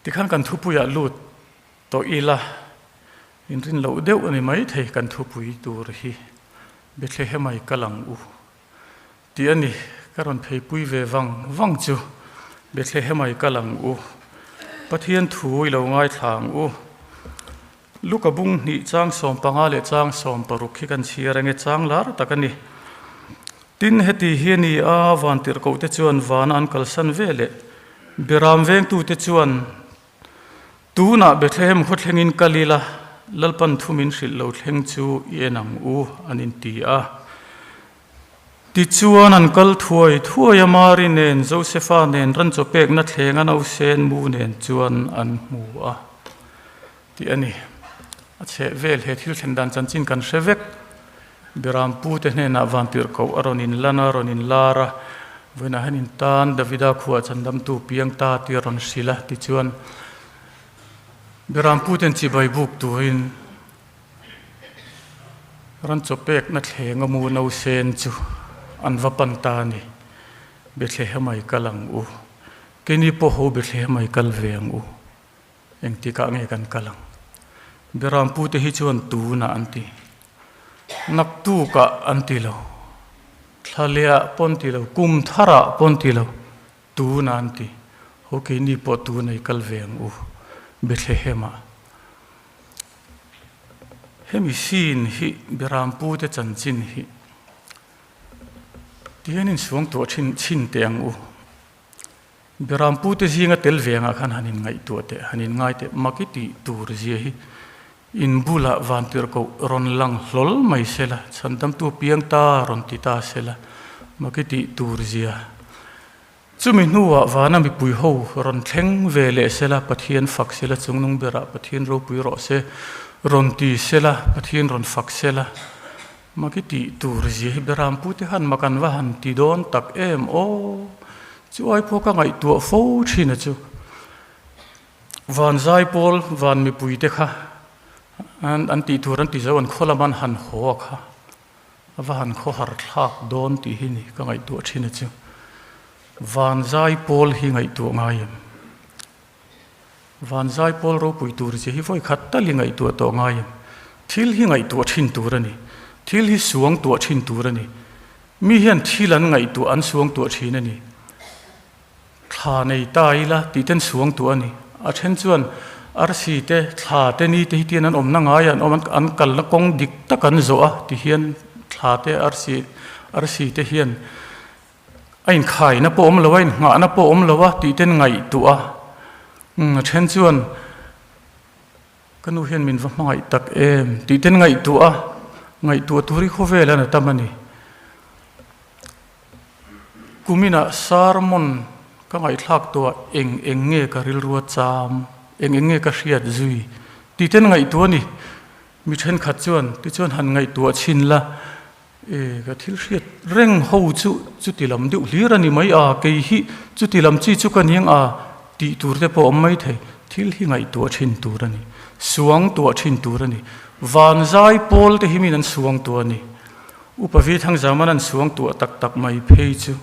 Tikhan kan thupuiah lut tawh ila, inrin loh deuh a ni maithei kan thupui tur hi Bethlehem ai kal ang u tih a ni. Ka rawn pheipui ve vang vang chu Bethlehem ai kal ang u, Pathian thu i lo ngaithla ang u. Luka bung hnih chang 15 leh chang 60 hi kan chhiar ange chang lar tak a ni. Tin, heti hi a ni a, vantirhkohte chuan vana an kalsan ve leh Beram vengtute chuan tunah Bethlehem khawthlengin kal ila, Lalpan thu min hrilh lo thleng chu i en ang u, an inti a. Tichuan an kal thuai thuai a, Mari nen, Josefa nen, ranchaw pekna thlenga nausen mu nen chuan an hmu a. Tih a ni. A chheh vel he thil thlen dan chanchin kan hre vek. Biram pute hnenah vantirhkoh a rawn inlan a, rawn inlar a, vawiinah hian intan Davida khuah chandamtu piang ta tih a rawn hrilh a. Tichuan, Biram puten chibai buk turin ran chaw pekna thleng a mu nausen chu an va pan ta a ni. Bethlehem ai kal ang u. Keini pawh ho Bethlehem ai kal ve ang u. Engtikah nge kan kal ang? Berampute hi chuan tunah an ti. Naktukah an ti lo. Thlalehah pawh an ti lo. Kum tharah pawh an ti lo. Tunah an ti. Ho keini pawh tunah i kal ve ang u Bethlehem-ah. Hemi scene hi Berampute chanchin hi tihian insuangtuah thin chhin teh ang u. Berampute zinga tel ve angah khan han inngaihtuah teh, han inngai teh, mak i tih tur zia hi in bulah vantirhkoh rawn lang hlawl mai se la, chhandamtu piang ta rawn ti ta se la, mak i tih tur zia. Chumi hnuah vana mipui ho rawn thleng ve leh se la, Pathian fak se la, chungnung berah Pathian ropui rawh se rawn ti se la, Pathian rawn fak se la, mak i tih tur zia hi Berampute khan mak an va han ti dawn tak em aw! Chu ai pawh ka ngaihtuah fo thin a chu. Van zai pawl, van mipui te kha an tih tur an ti zo, an khaw lam an han haw a kha. A va han khaw har thlak dawn tih hi ni ka ngaihtuah thin a chu. Van zai pawl hi ngaihtuah ngai em? Van zai pawl ropui tur che hi vawi khat tal i ngaihtuah tawh ngai em? Thil hi ngaihtuah thin tur a ni. Thil hi suang tuah thin tur a ni. Mi hian thil an ngaihtuah an suang tuah thin a ni. Thla nei ta ila tih ten suang tuah a ni. A then chuan arsi te, thla te, ni te hi tian an awmna ngai an awm an kalna kawng dik tak an zawh a ti hian thla te, arsi, arsi te hian a inkhaina pawh awm lo a, inngahna pawh awm lo a tih ten ngaihtuah a. A then chuan Ka nu hian min va hmangaih tak em? tih ten ngaihtuah a, ngaihtuah tur hi khawvel an a tam a ni. Kuminah sermon ka ngaihthlak tawhah eng eng nge ka rilru a cham, eng eng nge ka hriat zui tih ten ngaihtuah a ni. Mi thenkhat chuan tichuan han ngaihtuah chhin la, e ka thil hriat reng ho chu chuti lam deuh hlir a ni mai a, kei hi chuti lam chi chu ka niang a tih tur te pawh a awm mai thei. Thil hi ngaihtuah thin tur a ni, suang tuah thin tur a ni. Van zai pawl te hi min an suang tuah a ni. Upa Vi Thangzaman an suang tuah tak tak mai phei chu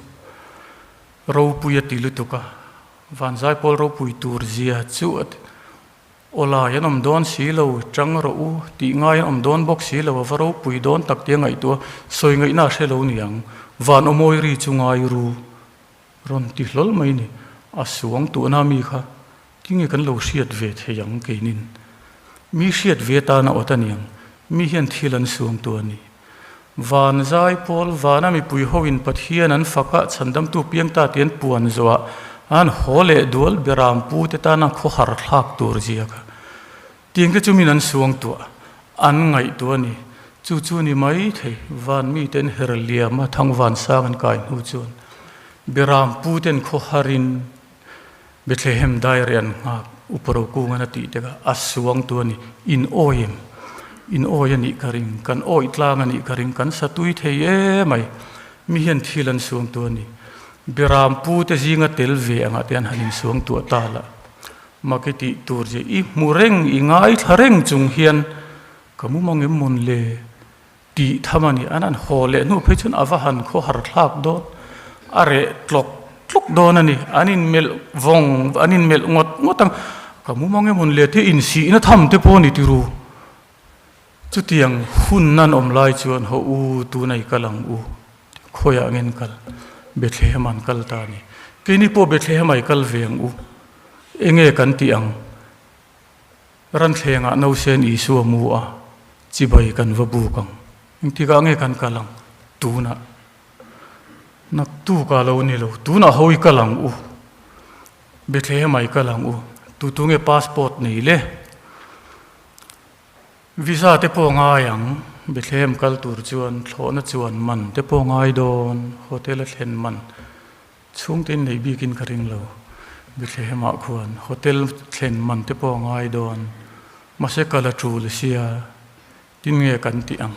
ropui a ti lutuk a, van zai pawl ropui tur zia chu a ti. Aw lai an awm dawn si lo, chang rawh u tih ngai an awm dawn bawk si lo, a va ropui dawn tak tia ngaihtuah sawi ngaihna a hre lo niang, van aw mawi ri chu ngai ru rawn ti hlawl mai ni, a suang tuhna mi kha tinge kan lo hriat ve thei ang keinin mi hriat ve tan a awt a niang, mi hian thil an suang tu a ni. Van zai pawl vana mipui hoin Pathian an fak a, chhandamtu piang ta tih an puan zawhah an haw leh dual beram pu te tana khawhar thlak tur zia kha tiang te chu min an suang tuah an ngaihtuah a ni. Chu chu ni mai thei van mite an her liam a, thang van sang an kai hnu chuan beram pu ten khawharin Bethlehem diary an nghak Upa Rokungan a tih tek a, a suang tu a ni. In awi em? In awi a nih ka ring, kan awi tlang a nih ka ring, kan sa tui thei em mai. Mi hian thil an suang tu a ni. Beram pu te zinga tel ve angah te an han insuang tuah ta lah. Mak i tih tur che i hmu reng, i ngaithla reng chung hian ka mu mang em mawn le? Tih tham a ni. An han haw leh hnu phei chuan a va han khaw har thlak dawn, a reh tlawk tlawk dawn a ni. An inmelh vawng, an inmelh ngawt ngawt ang. Ka mumang emawn le te insihna tham te pawh a ni tiru. Chutiang hun nan awm lai chuan haw u tuna i kal ang u, khawiah ngen kal? Bethlehem an kal ta a ni. Keini pawh Bethlehem ah i kal ve ang u. Enge kan tih ang? Ranthlengah nausen Isua mu a, chibai kan va buk ang. Engtikah nge kan kal ang? Tunah. Naktuk ah lo ni lo, tunah ho i kal ang u. Bethlehem ah i kal ang u. Tu tu nge passport nei le? Visa te pawh ngai ang. Bethlehem kal tur chuan thlawhna chuan man te pawh ngai dawn, hotel a thlen man. Chhungte in nei bikin ka ring lo. Bethlehem ah khuan hotel thlen man te pawh ngai dawn. Mahse kal a tul sia, tin nge kan tih ang?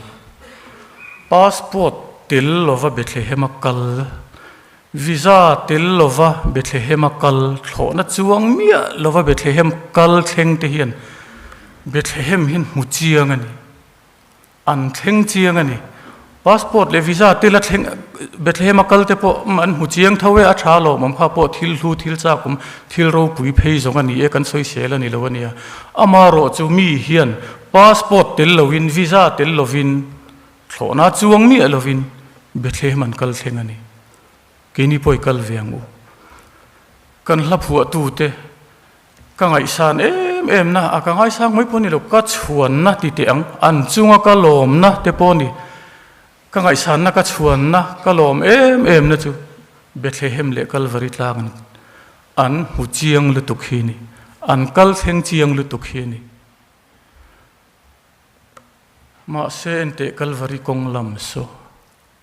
Passport tel lova Bethlehem a kal, visa tel lova Bethlehem a kal, thlawhna chuang miah lova Bethlehem kal thleng te hian Bethlehem hian hmu chiang a ni. An thleng chiang a ni. Passport leh visa te la thleng Bethlehem a kal te pawh an hmu chiang tho e, a tha lawmawm kha pawh thil hlu, thil chak awm, thil ropui phei zawng a ni e, kan sawisel a ni lo a nia. Amarawh chu mi hian passport tel lovin, visa tel lovin, thlawhna chuang miah lovin Bethlehem an kal thleng a ni. Keini pawh i kal ve ang u. Kan hla phuahtute Ka ngaihsan em em na, a ka ngaisang mai pawh ni lo, ka chhuanna ti teh ang, an chunga ka lawmna te pawh ni, ka ngaihsanna ka chhuanna ka lawm em em na chu Bethlehem leh Kalvari tlang an an hmu chiang lutuk hi ni, an kal thleng chiang lutuk hi ni. Mahse enteh Kalvari kawng lam saw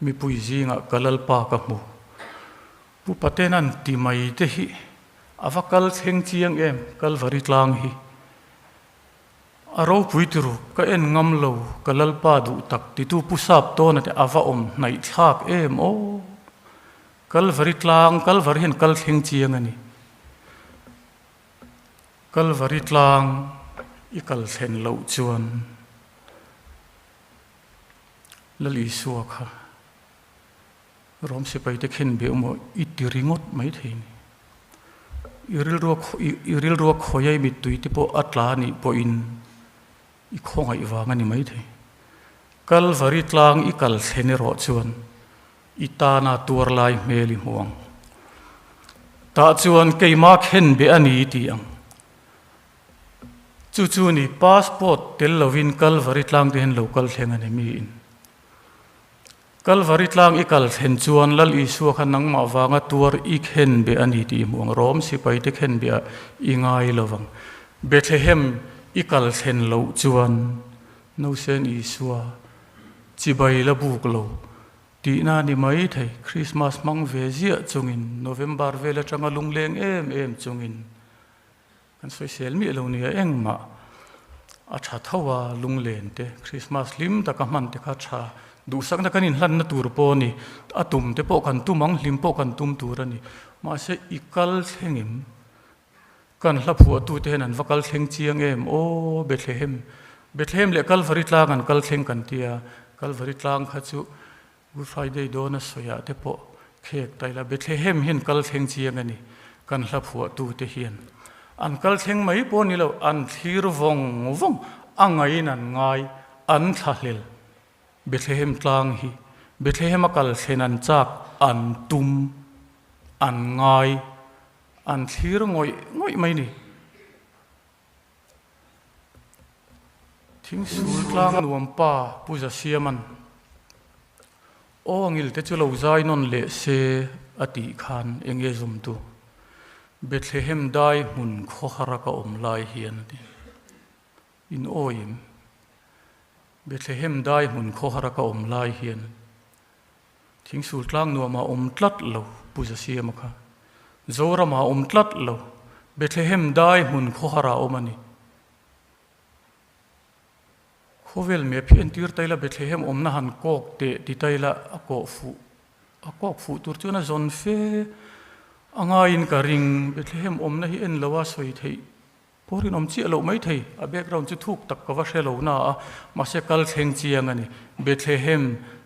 mipui zingah ka Lalpa ka hmu. Pu Patenan ti mai te hi a va kal thleng chiang em Kalvari tlang hi. A ropui tiru ka en ngam lo ka Lalpa duh tak titu Pu Sap tawna te a va awm hnaih thlak em aw. Kalvari tlang Kalvari hian kal thleng chiang a ni. Kalvari tlang i kal thlen loh chuan Lal Isua kha Rom sipaite khen beh emaw i ti ringawt mai thei ni. I rilrua i rilrua khawiai mittui te pawh a tla anih pawhin i khawngaih vang a ni mai thei. Kalvari tlang i kal thlen erawh chuan i tana tuar lai hmel i hmu ang. Tah chuan keimah khen beh a ni i ti ang. Chu chu ni passport tel lovin Kalvari tlang te hian lo kal thleng a ni miin. Kalvari tlang i kal thlen chuan Lal Isua kha nangmah vanga tuar i khen beh a ni tih i hmuh ang. Rom sipaite khen beh ah i ngai lo vang. Bethlehem i kal thlen loh chuan Nausen Isua chibai la buk lo tihna a ni mai thei. Krismas hmang ve ziah chungin November vel atanga lungleng em em chungin Kan sawisel miah lo nia engmah a tha tho a, lunglen te, Christmas hlim taka hman te kha tha duhsakna kan inhlanna tur pawh a ni, a tum te pawh kan tum ang, hlim pawh kan tum tur a ni. Mahse i kal thlengin kan hla phuahtu te hian an va kal thleng chiang em aw Bethlehem, Bethlehem leh Kalvari tlang an kal thleng kan tia, Kalvari tlang kha chu Good Friday dawna sawiah te pawh khek ta ila, Bethlehem hian kal thleng chiang a ni, kan hla phuahtute hian. An kal thleng mai pawh ni lo, an thlir vawng vawng, a ngaiin an ngai, an thlahlel. Bethlehem tlang hi, Bethlehem a kal thlen an chak, an tum, an ngai, an thlir ngawih ngawih mai ni. Thingsul tlang nuam pa Pu Zasiaman aw ngil te chu lo zai nawn leh se a tih khan eng nge zum tu Bethlehem dai hmun khawhara ka awm lai hian a ti. In awim Bethlehem dai hmun khawhara ka awm lai hian Thingsul tlang nuamah awm tlat lo Pu Zasiama kha. Zoramah awm tlat lo. Bethlehem dai hmun khawhara awm a ni. Khawvel map hi entir ta ila Bethlehem awmna han kawk teh ti ta ila a kawh fuh a kawk fuh tur chuan a zawn fe a ngaiin ka ring. Bethlehem awmna hi en lo a sawi theih Pawh rinawm chiah loh mai thei, a background chu thuk tak ka va hre lo na a, mahse kal thleng chiang a ni. Bethlehem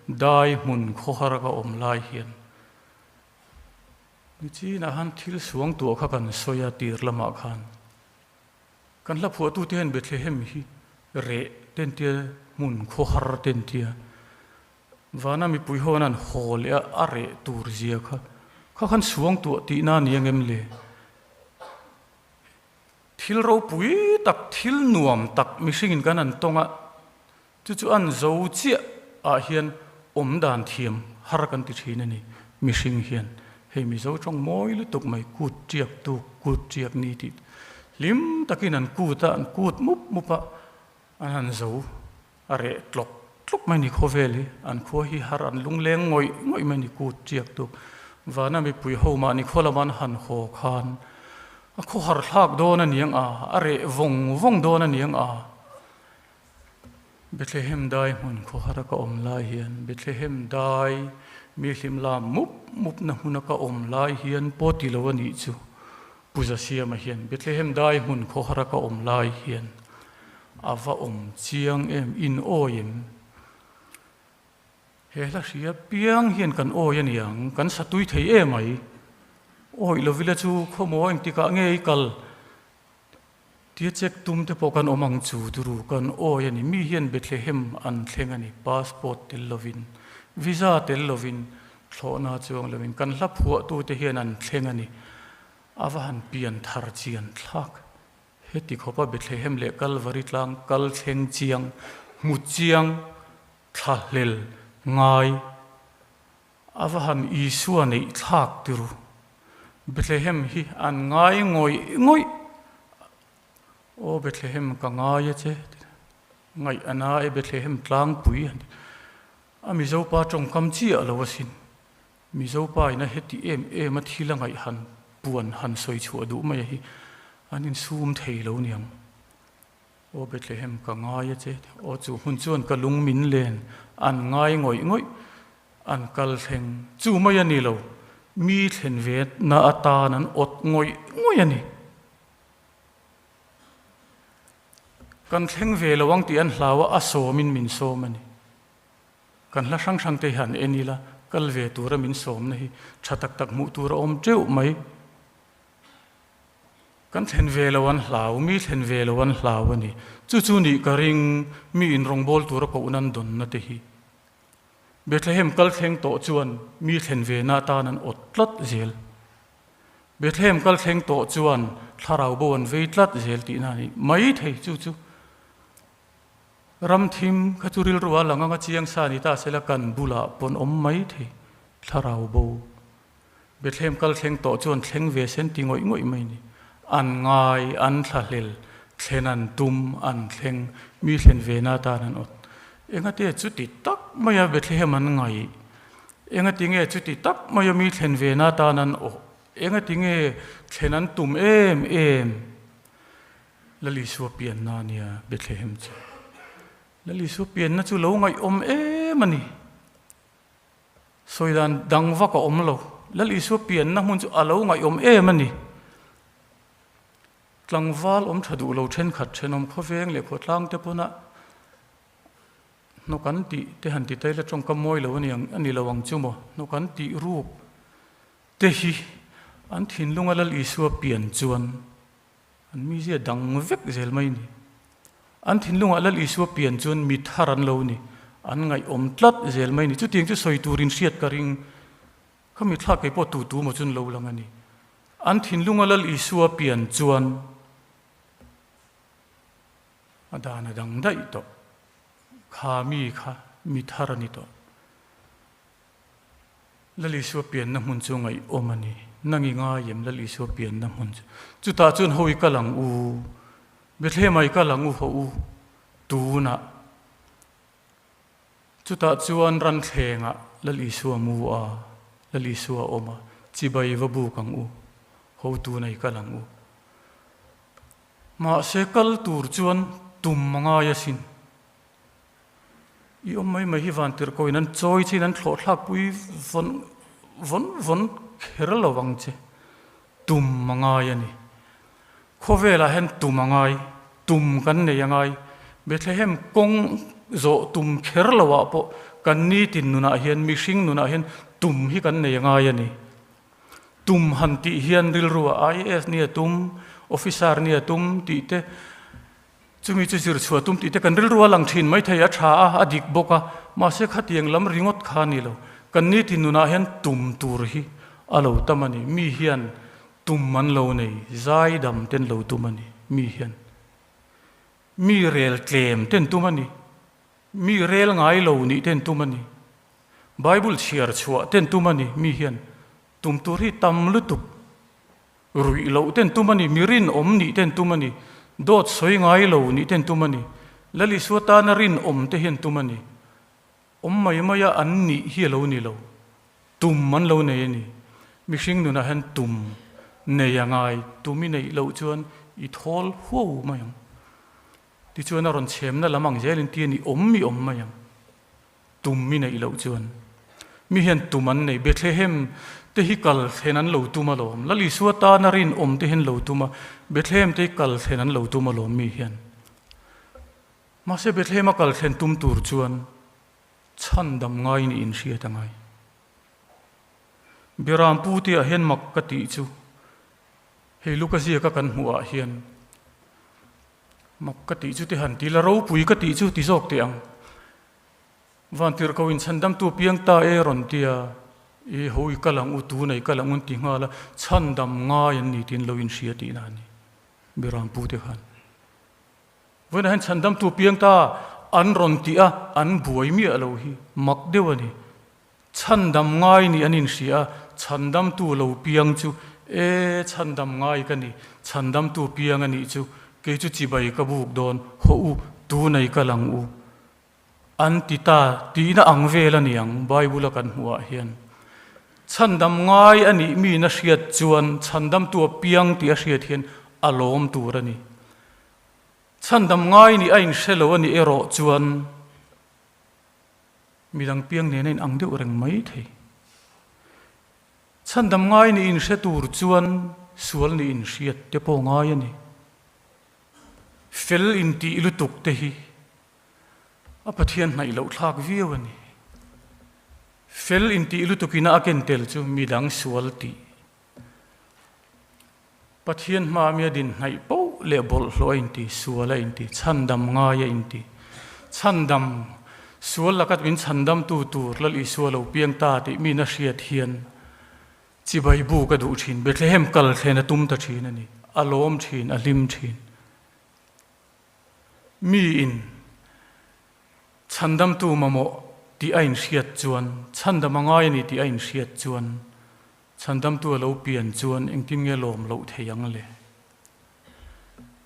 dai hmun khawhar ka awm lai hian nichinah han thil suang tuah kha kan sawi a tir lamah khan. Kan hla phuahtute hian Bethlehem hi reh te an tia, hmun khawhar te an tia. Vana mipui ho an han haw leh a, a reh tur zia kha kha khan suang tuah tihna a ni ang em le? Thil ropui tak, thil nuam tak mihringin kan han tawng a, chu chu an zo chiah ah hian awm dan thiam har kan ti thin a ni mihring hian. Hei Mizo tawng mawi lutuk mai kut tiak tuk, kut tiak ni tih hlim takin an kut a, an kut mup mup a, an han zo a reh tlawk tlawk mai ni khawvel hi, an khua hi har an lungleng ngawih ngawih mai ni kut tiak tuk. Vana mipui ho mahni khaw lama an han haw khan a khawhar thlak dawn a niang a, a reh vawng vawng dawn a niang a. Bethlehem dai hmun khawhar a ka awm lai hian, Bethlehem dai mi hlim lam mup mup na hmun a ka awm lai hian pawh ti lo a nih chu Pu Zasiama hian Bethlehem dai hmun khawhar a ka awm lai hian a va awm chiang em, in awi em? He hla hria piang hian kan awi a niang, kan sa tui thei em ai? Awi lovila chu khawmaw engtikah nge i kal? Tia check tum te pawh kan awm ang chu turu kan awi a ni. Mi hian Bethlehem an thleng a ni, passport tel lovin, visa tel lovin, thlawhna chuang lovin kan hla phuahtu te hian an thleng a ni. A va han pian thar chian thlak. Heti khawpa Bethlehem leh Kalvari tlang kal thleng chiang, hmu chiang, thlahlel ngai. A va han Isua neih thlak tiru. Bethlehem hi an ngai ngawih ngawih. Aw Bethlehem ka ngai a che. Ngaih a na e Bethlehem tlangpui han ti. A Mizopa tawngkam chiah lo asin. Mizopa in a heti em em a thil a ngaih han puan han sawi chhuah duh mai a hi an insum thei lo niang. Aw Bethlehem ka ngai a che. Aw chu hmun chuan ka lung min len an ngai ngawih ngawih an kal thleng chu mai a ni lo, mi thlen ve na atan an awt ngawih ngawih a ni. Kan thleng ve lo ang tih an hlau a, a sawmin min sawm a ni. Kan hla hrang hrang te hi han en ila, kal ve tura min sawmna hi tha tak tak hmuh tur a awm teuh mai. Kan thlen ve lo an hlau, mi thlen ve lo an hlau a ni. Chu chu nih ka ring, mi inrawngbawl tura kohna an dawnna te hi. Bethlehem kal thleng tawh chuan mi thlen ve na atan an awt tlat zel. Bethlehem kal thleng tawh chuan thlarau bo an vei tlat zel tihna a ni mai thei. Chu chu ram thim kha chu rilru a lang anga chiang sa ni ta sela kan bulah pawn awm mai thei thlarau bo. Bethlehem kal thleng tawh chuan thleng ve sen ti ngawih ngawih mai ni. An ngai, an thlahlel, thlen an tum, an thleng, mi thlen ve na atan an awt. Engate chuti tak maia Bethlehem an ngaih? Engati nge chuti tak maia mi thlen ve na atan an awh? Engati nge thlen an tum em em? Lal Isua pianna a nia Bethlehem chu. Lal Isua pianna chu lo ngaihawm em a ni. Sawi dan dang vak a awm lo. Lal Isua pianna hmun chu a lo ngaihawm em a ni. Tlangval awm tha duh lo thenkhat thenawm khawveng leh khawtlang te pawn a hnawk an tih te han ti taila tawngkam mawi lo a ni ang a ni lo ang chu maw. Hnawk an tih ruk te hi an thinlunga Lal Isua pian chuan An mizia dang vek zel mai ni. An thinlungah Lal Isua pian chuan mi thar an lo ni. An ngaihawm tlat zel mai ni. Chutiang chu sawi turin hriat ka ring. Kha mi thlak kei pawh tu tu maw chuan lo lang a ni. An thinlunga Lal Isua pian chuan a dan a dang daih tawh. Kha mi kha mi thar a ni tawh. Lal Isua pianna hmun chu ngaihawm a ni. Nang i ngai em Lal Isua pianna hmun chu? Chutah chuan ho i kal ang u, Bethlehem ah i kal ang u haw u, tunah. Chutah chuan ranthlengah Lal Isua mu a, Lal Isua awm a, chibai va buk ang u, ho tunah i kal ang u. Mahse kal tur chuan tum a ngai asin. I awm mai mai hi van tirh ko in an chawi che in an thlawh thlak pui vawn vawn vawn kher lo ang che. Tum a ngai a ni. Khawvelah hian tum a ngai, tum kan nei a ngai. Bethlehem kawng zawh tum kher lo ah pawh kan nitin nunah hian mihring nunah hian tum hi kan nei a ngai a ni. Tum han tih hian rilru ah IAS nia tum, officer nia tum tih te. Chumi chu zir chhuah tum tih te kan rilru a lang thin maithei a tha a, a dik bawk a, mahse khatiang lam ringawt kha a ni lo. Kan nitin nunah hian tum tur hi a lo tam a ni. Mi hian tum an lo nei, zaidam ten lo tum a ni mi hian. Mi rel tlem ten tum a ni. Mi rel ngai lo nih ten tum a ni. Bible chhiar chhuah ten tum a ni mi hian. Tum tur hi tam lutuk. Ruih loh ten tum a ni, mi rinawm nih ten tum a ni, dawt sawi ngai lo nih ten tum a ni, Lal Isua tana rinawm te hian tum a ni. Awm mai maia an nih hi a lo ni lo, tum an lo nei a ni. Mihring nunah hian tum nei a ngai, tum i neih loh chuan i thawl huau mai ang. Tichuan a rawn chhemna lam ang zelin ti a ni, awm i awm mai ang. Tum i neih loh chuan mi hian tum an nei. Bethlehem te hi kal thlen an lo tum alawm. Lal Isua tana rinawm te hian lo tum a, Bethlehem te hi kal thlen an lo tum alawm mi hian. Mahse Bethlehem a kal thlen tum tur chuan chhandam ngai niin hriat a ngai. Biram pu te ah hian mak ka tih chu hei Luka ziaka kan hmuh ah hian Mak ka tih chu ti han ti la, ropui ka tih chu ti zawk teh ang. Vantirhko in chhandamtu piang ta e rawn ti a, i ho i kal ang u, tuna i kal ang u an ti nghal a, chhandam ngai an ni tiin lo inhria tihna a ni, Birampu te khan. Vawiinah hian chhandamtu piang ta an rawn ti a, an buai miah lo hi mak deuh a ni. Chhandam ngai nih an inhria a, chhandamtu lo piang chu, E, chhandam ngai ka ni, chhandamtu piang a nih chu, kei chu chibai ka buk dawn, hawh u, tunei ka lang u, an ti ta tihna ang vel a ni ang, Bible-a kan hmuhah hian. Chhandam ngai a nih miin a hriat chuan chhandamtu a piang tih a hriat hian a lawm tur a ni. Chhandam ngai nih a inhre lo a nih erawh chuan, Midang piang nen a in ang deuh reng mai thei. Chhandam ngai nih in hre tur chuan sual nih in hriat te pawh ngai a ni. Fel in tih lutuk te hi a Pathian hnaih loh thlak viau a ni. Fel in tih lutuk ina a ken tel chu midang sual tih. Pathian hmaa mi a din hnaih poh leh bawlhhlawh a inti, sual a inti, chhandam ngai a inti. Chhandam, sual laka min chhandamtu tur Lal Isua lo piang ta tih mi na hriat hian chibai bu ka duh thin, Bethlehem kal thlen a tum ta thin a ni, a lawm thin, a hlim thin. Miin chhandamtu mamawh tih a inhriat chuan, chhandam a ngai a ni tih a inhriat chuan, Chhandamtu a lo pian chuan engtin nge lawm loh thei ang le?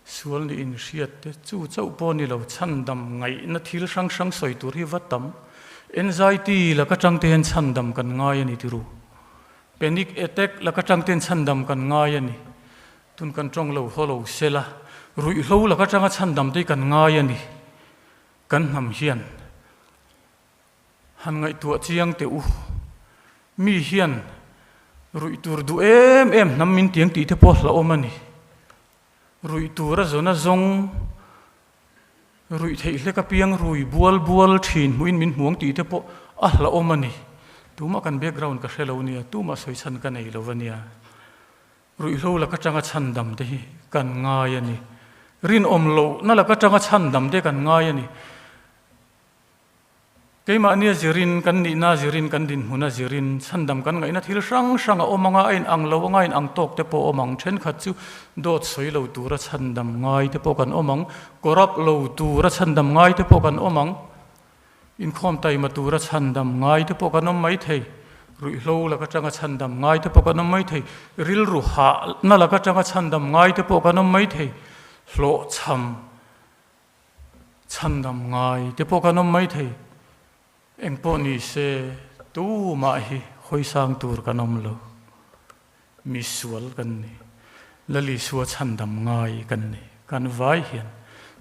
Sual nih inhriat te chu chauh pawh ni lo, chhandam ngaihna thil hrang hrang sawi tur hi va tam. Anxiety laka tang te hian chhandam kan ngai a ni ti ru. Panic attack laka tang te hian chhandam kan ngai a ni. Tun kan tawng lo haw lo sela, ruihhlo laka tanga chhandam te hi kan ngai a ni. Kan hnam hian. Han ngaihtuah chiang teh u. Mi hian ruih tur duh em em hnam min tiang tih te pawh hlauhawm a ni. Ruih tur a zawn a zawng, ruih theih hlek apiang rui bual bual thin hmuhin min hmuang tih te pawh a hlauhawm a ni. Tumah kan background ka hre lo nia, tumah sawi chhan ka nei lo a nia. Ruihhlo lak atanga chhandam te hi kan ngai a ni. Rinawm lohna lak atanga chhandam te kan ngai a ni. Keimahnia zirin, kan nihna zirin, kan dinhmuna zirin, chhandam kan ngaihna thil hrang hrang a awm anga, a inang lo anga, a inang tawk te pawh a awm ang. Thenkhat chu dawt sawi lo tura chhandam ngai te pawh kan awm ang, corrupt lo tura chhandam ngai te pawh kan awm ang, inkhawm taima tura chhandam ngai te pawh kan awm mai thei, ruihhlo lak atanga chhandam ngai te pawh kan awm mai thei, rilru hahna lak atanga chhandam ngai te pawh kan awm mai thei, hlawhchham. Chhandam ngai te pawh kan awm mai thei. Eng pawh ni se tumah hi hawisang tur kan awm lo. Mi sual kan ni. Lal Isua chhandam ngai kan ni. Kan vai hian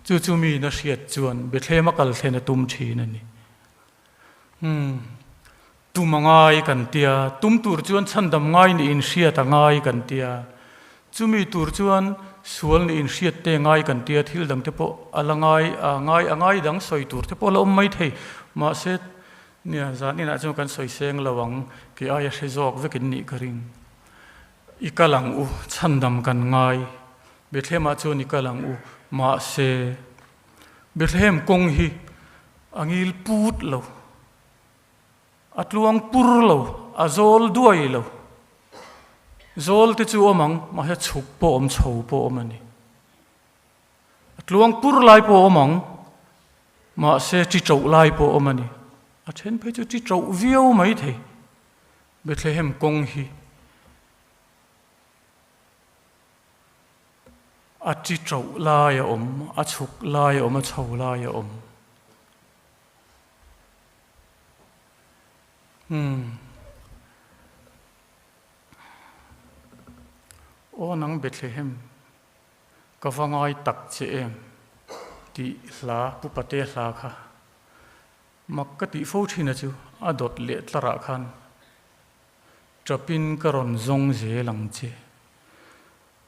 chu chu mi na hriat chuan Bethlehem a kal thlen a tum thin a ni. Umm tum a ngai kan tia, tum tur chuan chhandam ngai nih inhriat a ngai kan tia, chumi tur chuan sual nih inhriat te ngai kan tia, thil dang te pawh a la ngai a ngai a ngai dang sawi tur te pawh a la awm mai thei. Mahse nia zan inah chuan kan sawi seng lo ang kei aia hre zawk vekin nih ka ring. I kal ang u, chhandam kan ngai. Bethlehem ah chuan i kal ang u, mahse. Bethlehem kawng hi a ngil put lo, a tluang pur lo, a zawl duai lo. Zawl te chu awm ang, mahse chhuk pawh awm, chho pawh awm a ni. A tluang pur lai pawh awm ang, mahse chi ṭoh lai pawh awm a ni. A ṭhen phei chu chi ṭoh viau mai thei. Bethlehem kawng hi a chi ṭoh lai a awm, a chhuk lai a awm, a chho lai a awm. Umm. Aw nang Bethlehem. Ka va ngai tak che em? tih hla Pu Pate hla kha mak ka tih fo thin a chu a dawt leh tlarah khan tapin ka rawn zawng zel ang che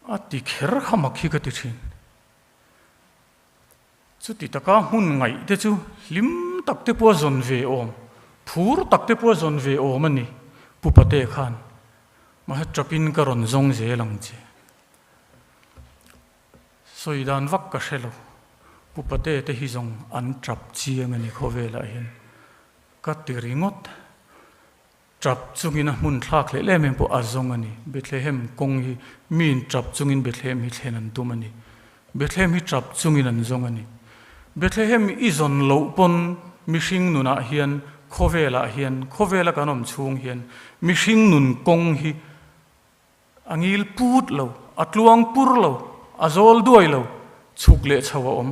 a ti kher kha mak hi ka ti thin. Chuti taka hmun ngaih te chu hlim tak te pawh a zawn ve awm, phur tak te pawh a zawn ve awm a ni Pu Pate khan mahse tapin ka rawn zawng zel ang che. Sawi dan vak ka hre lo. Pu Pate te hi zawng an tap chiang a ni khawvelah hian. Ka ti ringawt. Tap chungin a hmun thlak leh lem em pawh a zawng a ni. Bethlehem kawng hi miin tap chungin Bethlehem hi thlen an tum a ni. Bethlehem hi tap chungin an zawng a ni. Bethlehem i zawn loh pawn mihring nunah hian khawvelah hian khawvela kan awm chhung hian mihring nun kawng hi A ngil put lo, a tluang pur lo, a zawl duai lo, chhuk leh chho a awm.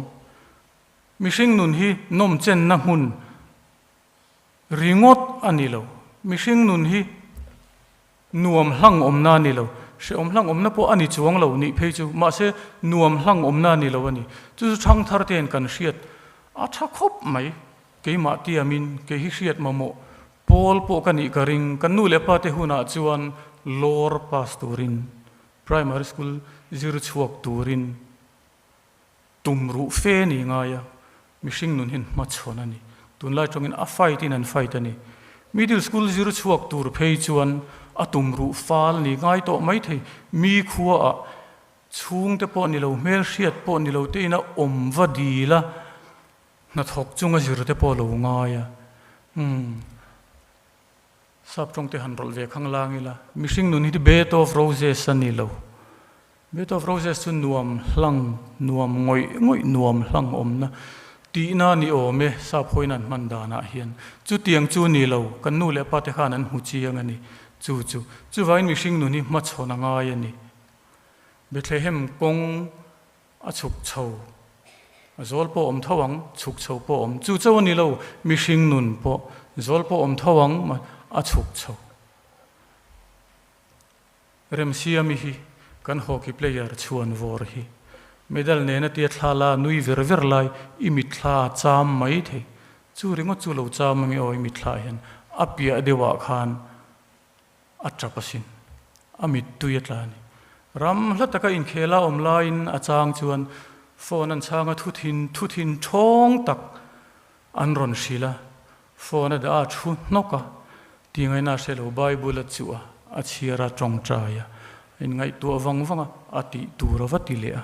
Mihring nun hi nawmchenna hmun ringawt a ni lo. Mihring nun hi nuam hlang awmna a ni lo. Hrehawm hlang awmna pawh a ni chuang lo nih phei chu, mahse nuam hlang awmna a ni lo a ni. Chu chu thangthar te'n kan hriat a tha khawp mai. Keimah tiamin kei hi hriat mamawh Pawl pawh ka nih ka ring, kan nu leh pa te hunah chuan lawr pass turin, primary school zir chhuak turin tum ruh fe ni ngai a, mihring nun hian hmachhawn a ni. Tunlai tawngin a fight in an fight a ni. Middle school zir chhuak tur phei chuan a tum ruh fal ni ngai tawh mai thei, mi khuaah chhungte pawh ni lo, hmelhriat pawh ni lo te ina awm va dil a, Hnathawk chunga zir te pawh lo ngai a, umm sap tawng te han rawlh ve khang lang ila, mihring nun hi chu bed of roses a ni lo, bed of roses chu nuam hlang, nuam ngawih ngawih nuam hlang awmna tihna ni awm e, sap hawiin an hman danah hian chutiang chu ni lo, kan nu leh pa te khan an hmu chiang a ni, chu chu chuvangin mihring nun hi hmachhawn a ngai a ni, Bethlehem kawng. A chhuk chho, a zawl pawh awm tho ang, chhuk chho pawh awm. Chu chauh a ni lo, mihring nun pawh zawl pawh awm tho ang, a chhuk chho. Remsiami hi kan hockey player chhuan vawr hi medal nena tia thla la nui ver ver lai i mitthla a cham mai thei. Chu ringawt chu lo cham ange aw i mitthla hian a piah deuhah khan A tap asin. A mittui a tla a ni. Ram hla taka inkhel a awm laiin a chang chuan phone an chhang a thu thin thu thin thawng tak an rawn hrilh a. Phone a dah a thu hnawk a, ti ngaina a hre lo Bible a chuh a, a chhiar a tawngtai a, a inngaihtuah vang vang a, a tih tur a va ti leh a,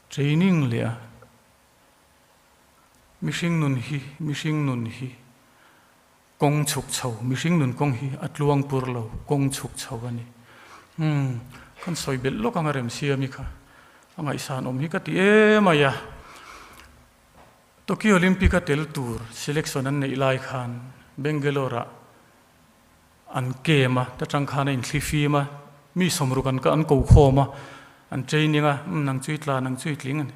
training leh a. Mihring nun hi, mihring nun hi. Kawng chhuk chho, mihring nun kawng hi a tluang pur lo, kawng chhuk chho a ni. Umm, kan sawi belh lawk ang a remsiami kha, a ngaihsan awm hi ka ti em mai a. Tokyo Olympic a tel tur selection an neih lai khan Bangalore ah an camp a, ta tang khan a inthli fim a, mi sawmruk an an ko khawm a, an training a, umm nang chu i tla, nang chu i tling a ni.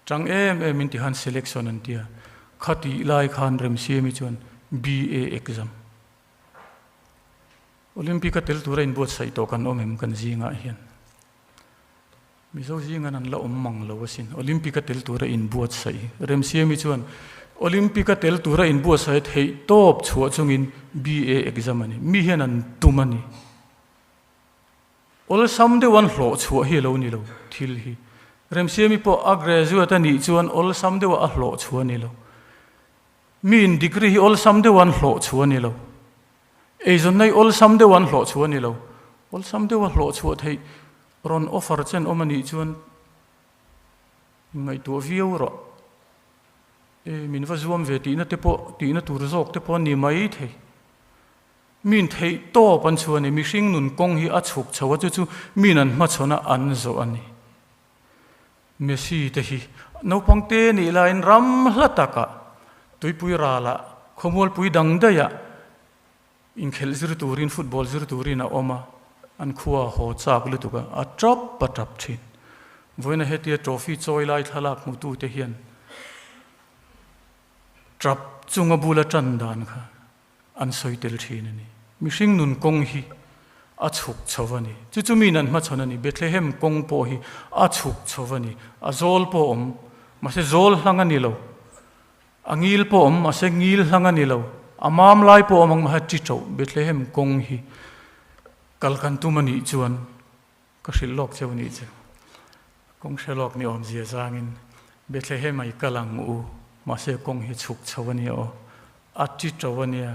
Tang em em in ti khan selection an tia, khatih lai khan Remsiami chuan BA exam. Olympic a tel tura inbuatsaih tawh kan awm em kan zingah hian. Mizo zingan an la awm mang lo asin, Olympic a tel tura inbuatsaih. Remsiami chuan Olympic a tel tura inbuatsaih theih tawp chhuah chungin BA exam a ni. Mi hian an tum a ni. Awlsam deuh an hlawh chhuah hi a lo ni lo thil hi. Remsiami pawh a graduate a nih chuan awlsam deuh a hlawh chhuah a ni lo. Miin degree hi awlsam deuh an hlawh chhuah a ni lo. Eizawnna hi awlsam deuh an hlawh chhuah a ni lo. Awlsam deuh a hlawh chhuah theih rawn offer chen awm a nih chuan inngaihtuah viau rawh. E, min va zuam ve tihna te pawh, tihna tur zawk te pawh a ni mai thei. Min theih tawp an chhuah a ni. Mihring nun kawng hi a chhuk chho a, chu chu min an hmachhawn a an zawh a ni. Messi te hi naupang te nih laiin ram hla takah, tuipui ralah, khawmualpui dang daihah inkhelh zir turin, football zir turin a awm a, an khua a haw chak lutuk a, a tap a tap thin. Vawiina hetia trophy chawi lai thlalak hmutute hian tap chunga bula tan dan kha an sawi tel thin a ni. Mihring nun kawng hi a chhuk chho a ni. Chu chu miin an hmachhawn a ni. Bethlehem kawng pawh hi a chhuk chho a ni. A zawl pawh a awm, mahse zawl hlang a ni lo. A ngil pawh a awm, mahse ngil hlang a ni lo. A mam lai pawh a awm ang, mahse chi chauh Bethlehem kawng hi kal kan tum a nih chuan Ka hrilh lawk cheu nih chu. Kawng hre lawk ni awmzia zangin Bethlehem ah i kal ang u, mahse kawng hi chhuk chho a nia aw, a ti to a nia.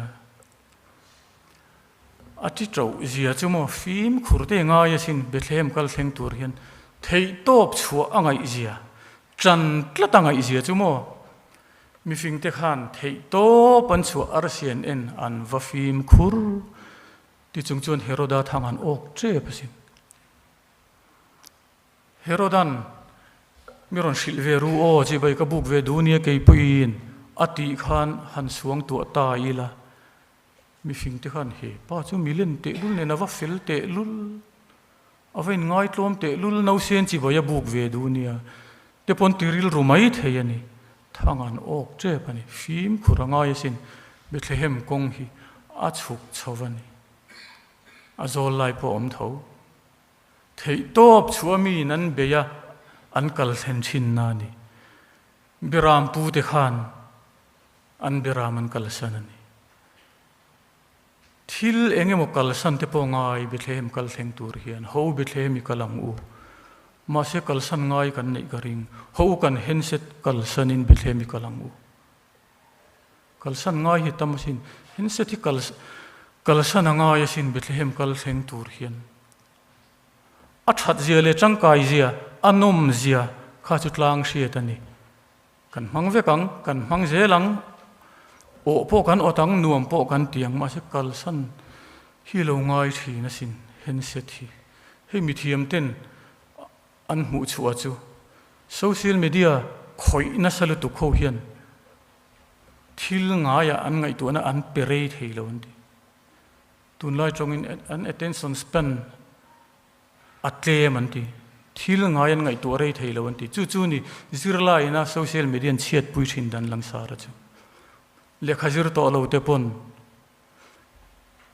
A ti to zia chu maw fimkhur te ngai asin Bethlehem kal thleng tur hian theihtawp chhuah a ngaih zia, tan tlat a ngaih zia chu maw mifing te khan theihtawp an chhuah arsian en an va fimkhur Ti chung chuan Heroda thang an awk tep asin. Herodan, Mi rawn hrilh ve ru aw, chibai ka buk ve duh nia kei pawhin a tih khan han suang tuah ta ila. Mifing te khan he pa chu milen tehlul nen a va fel tehlul, a va inngaitlawm tehlul, nausen chibai a buk ve duh nia te pawn ti rilru mai thei a ni. Thang an awk tep a ni. Fimkhur a ngai asin. Bethlehem kawng hi a chhuk chho a ni. A zawl lai pawh a awm tho. Theihtawp chhuah miin an bei a, an kal thlen thin na a ni. Beram pute khan an beram an kalsan a ni. Thil eng emaw kalsan te pawh ngai Bethlehem kal thleng tur hian ho Bethlehem i kal ang u. Mahse kalsan ngai kan neih ka ring. Ho u kan handset kalsanin Bethlehem i kal ang u. Kalsan ngai hi tam asin. Handset hi kal kalsan a ngai asin Bethlehem kal thleng tur hian. A that zia leh tangkai zia, a nawm zia kha chu tlang hriat a ni. Kan hmang vek ang, kan hmang zel ang, awh pawh kan awt ang, nuam pawh kan ti ang, mahse kalsan hi lo ngai thin asin handset hi. Hei mithiam ten an hmuh chhuah chu social media khawih nasa lutuk ho hian thil ngaiah an ngaihtuahna an pe rei thei lo an ti. Tunlai tawngin an attention span A tlem an ti. Thil ngai an ngaihtuah rei thei lo an ti. Chu chu ni zirlaiina social media an chhiatpui thin dan langsar a chu. Lehkha zir tawh lo te pawn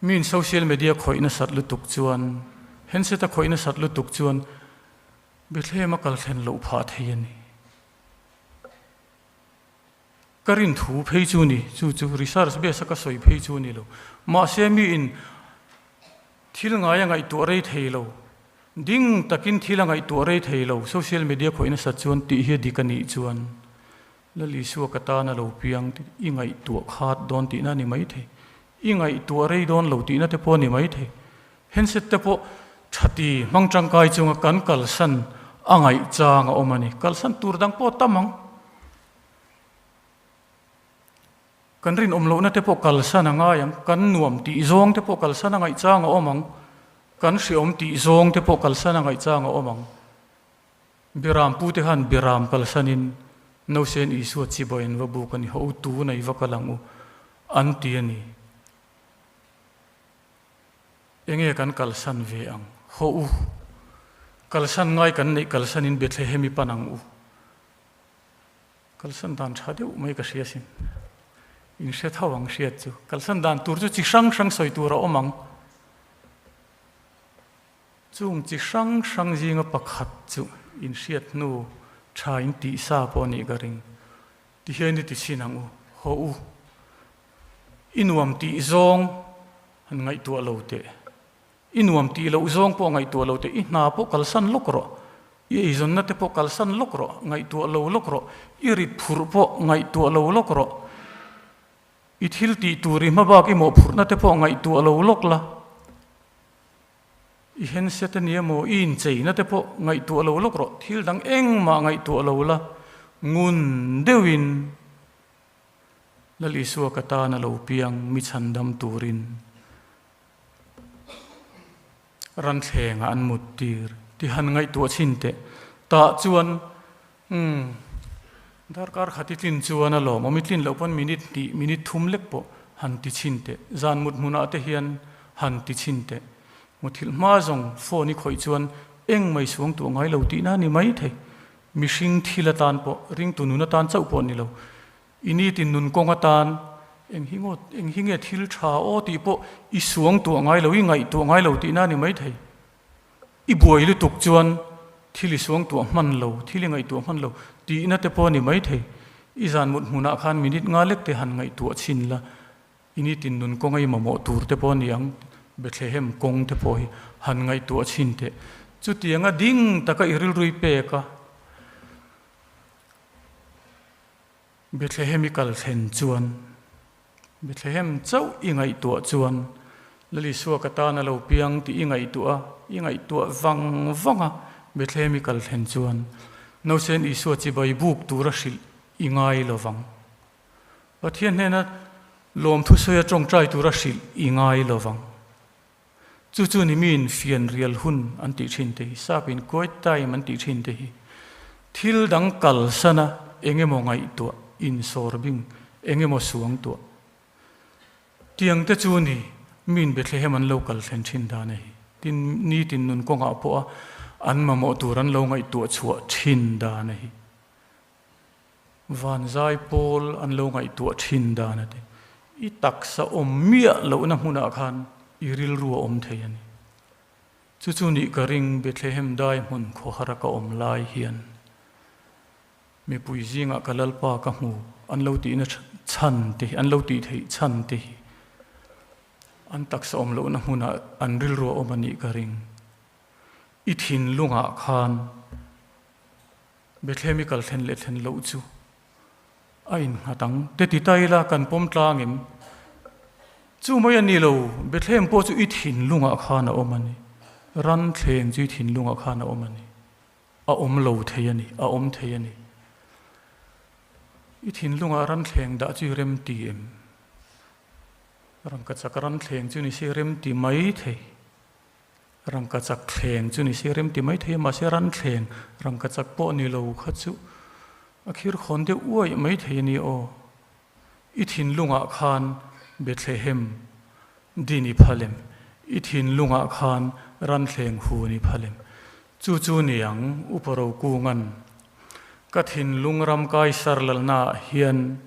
miin social media khawih nasat lutuk chuan handset a khawih nasat lutuk chuan Bethlehem a kal thlen loh phah thei a ni. Ka rin thu phei chu ni, chu chu research base a ka sawi phei chu ni lo. Mahse miin Thil ngai a ngaihtuah rei thei lo. Ding takin thil a ngaihtuah rei thei lo. Social media khawih nasat chuan tih hi a dik a nih chuan Lal Isua ka tan a lo piang tih i ngaihtuah khat dawn tihna a ni mai thei. I ngaihtuah rei dawn lo tihna te pawh a ni mai thei. Handset te pawh tha ti hmang tangkai chunga kan kalsan a ngaih chang a awm a ni. Kalsan tur dang pawh a tam ang. Kan rinawm lohna te pawh kalsan a ngai ang, kan nuam tih zawng te pawh kalsan a ngaih chang a awm ang, kan hreawm tih zawng te pawh kalsan a ngaih chang a awm ang. Biram pute khan biram kalsanin Nausen Isua chibai an va buk a ni, Ho tuna i va kal ang u, an ti a ni. Enge kan kalsan ve ang? Ho u, kalsan ngai kan neih kalsanin Bethlehem i pan ang u. Kalsan dan tha deuh mai ka hria sin. In hre tho ang hriat chu. Kalsan dan tur chu chi hrang hrang sawi tur a awm ang. Chung chi hrang hrang zinga pakhat chu in hriat hnu tha in tih sa pawh anih ka ring. Ti hian i ti chhin ang u. Haw u. I nuam tih zawng han ngaihtuah lo teh. I nuam tih loh zawng pawh ngaihtuah lo teh, i hna pawh kalsan lawk rawh, i eizawnna te pawh kalsan lawk rawh, ngaihtuah lo lawk rawh, i rit phurh pawh ngaihtuah lo lawk rawh, i thil tih tur i hmabak i mawhphurhna te pawh ngaihtuah lo lawk la, i handset a ni emaw i incheina te pawh ngaihtuah lo lawk rawh, thil dang engmah ngaihtuah lo la, ngun deuhin. Lal Isua ka tan a lo piang mi chhandam turin ranthlengah an mut tir ti han ngaihtuah chhin teh. Tah chuan umm darkar khat i tlin chuan a lawm awm i tlin loh pawn minute hnih minute thum lek pawh han ti chhin teh. Zan mut hmunah te hian han ti chhin teh. Muthilh hma zawng phone i khawih chuan eng mai suang tuah ngai lo tihna a ni mai thei. Mihring thil atan pawh ringtu nun atan chauh pawh a ni lo. I nitin nun kawng atan eng hi ngawt, eng hi nge thil tha aw tih pawh i suang tuah ngai lo, i ngaihtuah ngai lo tihna a ni mai thei. I buai lutuk chuan thil i suang tuah hman lo, thil i ngaihtuah hman lo tihna te pawh a ni mai thei. I zan mut hmunah khan minute nga lek te han ngaihtuah chhin la, i nitin nun kawnga i mamawh tur te pawh a ni ang, Bethlehem kawng te pawh hi han ngaihtuah chhin teh. Chutianga ding taka i rilrui pek a. Bethlehem i kal thlen chuan, Bethlehem chauh i ngaihtuah chuan, Lal Isua ka tan a lo piang tih i ngaihtuah a, i ngaihtuah vang vang a, Bethlehem i kal thlen chuan, Nausen Isua chibai buk tura hrilh i ngai lo vang. Pathian hnena lawmthu sawi a tawngtai tura hrilh i ngai lo vang. Chu chu ni miin fianrial hun an tih thin te hi, sapin quiet time an tih thin te hi, thil dang kalsana eng emaw ngaihtuah, insawr bing, eng emaw suangtuah tiang te chu ni miin Bethlehem an lo kal thlen thin dan a hi. Tin, nitin nun kawngah pawha an mamawh tur an lo ngaihtuah chhuah thin dan a hi. Vanzai pawl an lo ngaihtuah thin dan a ti. I taksa awm miah lohna hmunah khan i rilru a awm thei a ni. Chu chu nih ka ring Bethlehem dai hmun khawhara ka awm lai hian mipui zingah ka Lalpa ka hmu an lo tihna chhan te hi, an lo tih theih chhan te hi an taksa awm lohna hmunah an rilru a awm a nih ka ring. I thinlungah khan Bethlehem i kal thlen leh thlen loh chu a innghat ang. Te ti ta ila kan pawm tlang em? Chu mai a ni lo, Bethlehem pawh chu i thinlungah khan a awm a ni. Ran thleng chu i thinlungah khan a awm a ni. A awm lo thei a ni, a awm thei a ni. I thinlungah ran thleng dah chu i rem ti em? Rangkachak ran thleng chu ni se rem ti mai thei. Rangkachak thleng chu ni se rem ti mai thei a, mahse ran thleng rangkachak pawh ni lo kha chu a khir khawn deuh uaih mai thei a ni aw. I thinlungah khan Bethlehem din i phal em? I thinlungah khan ran thleng hun i phal em? Chu chu ni ang, Upa Rokunga'n ka thinlung ram Kaisar lalnaah hian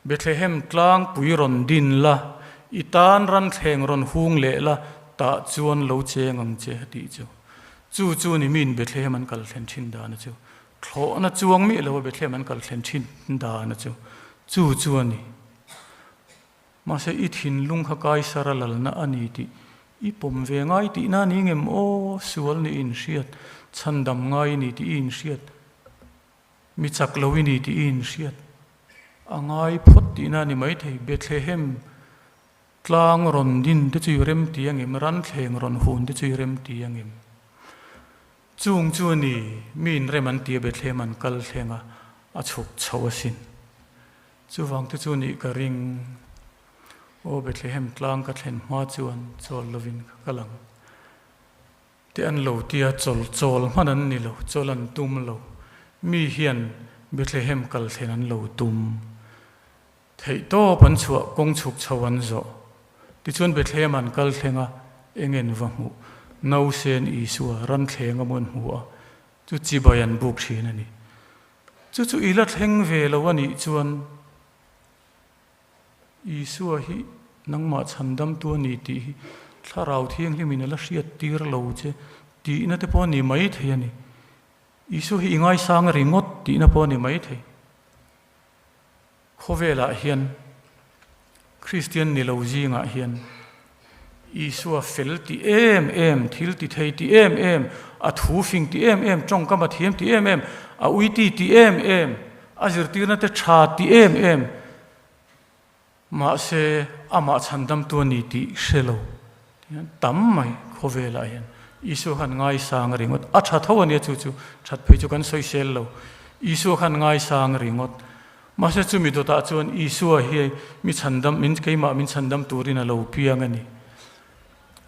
Bethlehem tlangpui rawn din la, i tan ran thleng rawn hung leh la, tah chuan lo cheng ang che, a tih chu. Chu chu ni miin Bethlehem an kal thlen thin dan a chu. Thlawhna chuang miah lo a Bethlehem an kal thlen thin dan a chu. Chu chu a ni. Mahse i thinlung kha Kaisar a lalna a ni tih i pawm ve ngai tihna a ni ngem aw, sual nih i inhriat, chhandam ngai i ni tih i inhriat, mi chak lo i ni tih i inhriat a ngai phawt tihna a ni maithei. Bethlehem tlang rawn din te chu i rem ti angem, ran thleng rawn hun te chu i rem ti angem? Chung chu a ni, mi inrem an ti a Bethlehem an kal thleng a, a chhuk chho asin. Chuvang te chu nih ka ring. Aw Bethlehem tlang ka thlen hma chuan chawl lovin ka kal ang. Te an lo tia chawl chawl hman an ni lo, chawl an tum lo. Mi hian Bethlehem kal thlen an lo tum. Theih tawp an chhuah kawng chhuk chho an zawh. Tichuan Bethlehem an kal thleng a, eng en va hmuh. Nausen Isua ran thleng a maw an hmu a, chu chibai an buk thin a ni. Chu chu i la thleng ve lo a nih chuan Isua hi nangmah chhandamtu a ni tih hi Thlarau Thianghlimin a la hriat tir lo che tihna te pawh a ni mai thei a ni. Isua hi i ngaisang ringawt tihna pawh a ni mai thei. Khawvelah hian Kristian ni lo zingah hian Isua fel ti em em, thil ti thei ti em em, a thu fing ti em em, tawngkam a thiam ti em em, a uiti ti em em, a zirtirna te tha ti em em, mahse amah chhandamtu a ni tih hre lo hian tam mai khawvelah hian Isua khan ngaisang ringawt a tha tho a nia chu chu that phei chu kan sawisel lo Isua khan ngaisang ringawt. Mahse chumi dawtah chuan Isua hi mi chhandam min keimah min chhandam turin a lo piang a ni.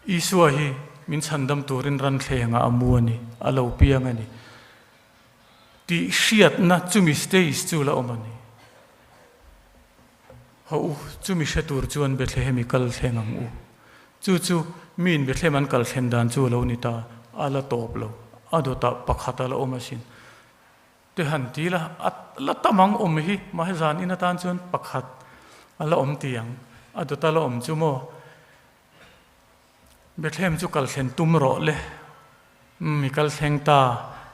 Isua hi min chhandam turin ranthlengah a mu a ni, a lo piang a ni tih hriatna chumi stage chu la awm a ni. Haw u, chumi hre tur chuan Bethlehem i kal thleng ang u. Chu chu miin Bethlehem an kal thlen dan chu a lo ni ta, a la tawp lo, a dawtah pakhat a la awm asin. Te han ti la, a la tam ang awm hi, mahse zan in atan chuan pakhat a la awm ti ang, a dawta la awm chu maw? Bethlehem chu kal thlen tum rawh le. Umm i kal thleng ta,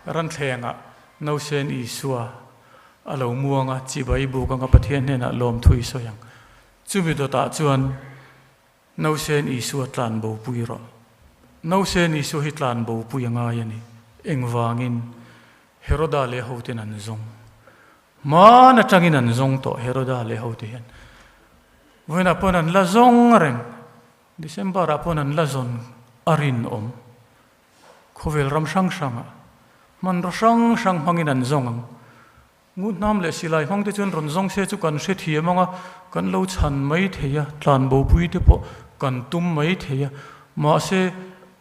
ranthlengah Nausen Isua a lo muang a, chibai buk anga Pathian hnenah lawmthu i sawi ang. Chumi dawtah chuan Nausen Isua tlan bopui rawh. Nausen Isua hi tlan bopui a ngai a ni. Engvangin? Heroda leh hoten an zawng. Hmaan atangin an zawng tawh Heroda leh hote hian. Vawiinah pawn an la zawng reng. December ah pawn an la zawn a rinawm. Khawvel ram hrang hrangah hmanraw hrang hrang hmangin an zawng ang. Ngunhnam leh silai hmang te chuan rawn zawng se chu kan hrethiam ang a, kan lo chhan mai thei a, tlanbopui te pawh kan tum mai thei a. Mahse,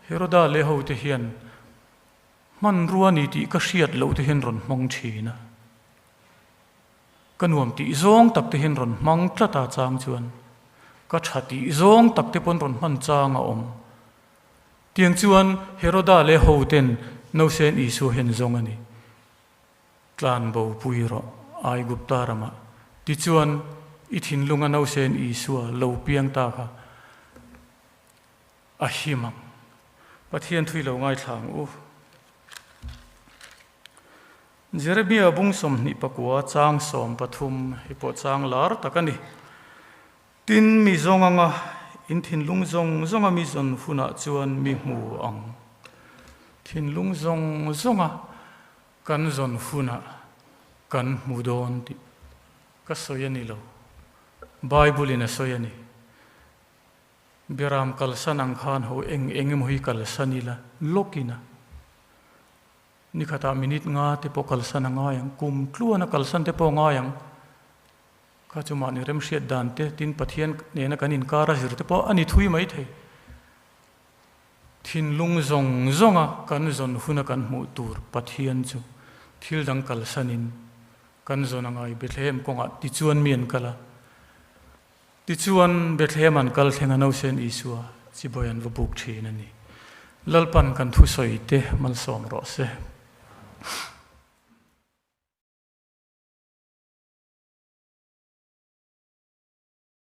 Heroda leh hote hian hmanrua ni tih ka hriat loh te hian rawn hmang thin a. Ka nuam tih zawng tak te hian rawn hmang tlat a chang chuan ka tha tih zawng tak te pawn rawn hman chang a awm. Tiang chuan Heroda leh hoten Nausen Isua hian zawng a ni. Tlan bo pui rawh Aigupta ramah. Tichuan i thinlunga Nausen Isua lo piang ta kha a him ang. Pathian thui lo ngaithla ang u. Jeremia bung 24 chang 13 hi pawh chang lar tak a ni. Tin, mi zawng anga in thinlung zawng zawnga mi zawn hunah chuan mi hmu ang. Thinlung zawng zawnga kan zawn hunah kan hmu dawn tih ka sawi a ni lo. Bible in a sawi a ni. Beram kalsan ang khan ho eng eng emaw hi kalsan ila lawkin a. Ni khatah minute nga te pawh kalsan a ngai ang, kum tluana kalsan te pawh a ngai ang. Kha chu mahni remhriat dan te, tin Pathian nena kan inkar a zir te pawh a ni thui mai thei. Thinlung zawng zawnga kan zawn huna kan hmuh tur Pathian chu thil dang kalsanin kan zawn a ngai Bethlehem kawngah tichuan mi an kal a. Tichuan, Bethlehem an kal thleng a Nausen Isua chibawi an va buk thin a ni. Lalpan kan thusawi te malsawm rawh se.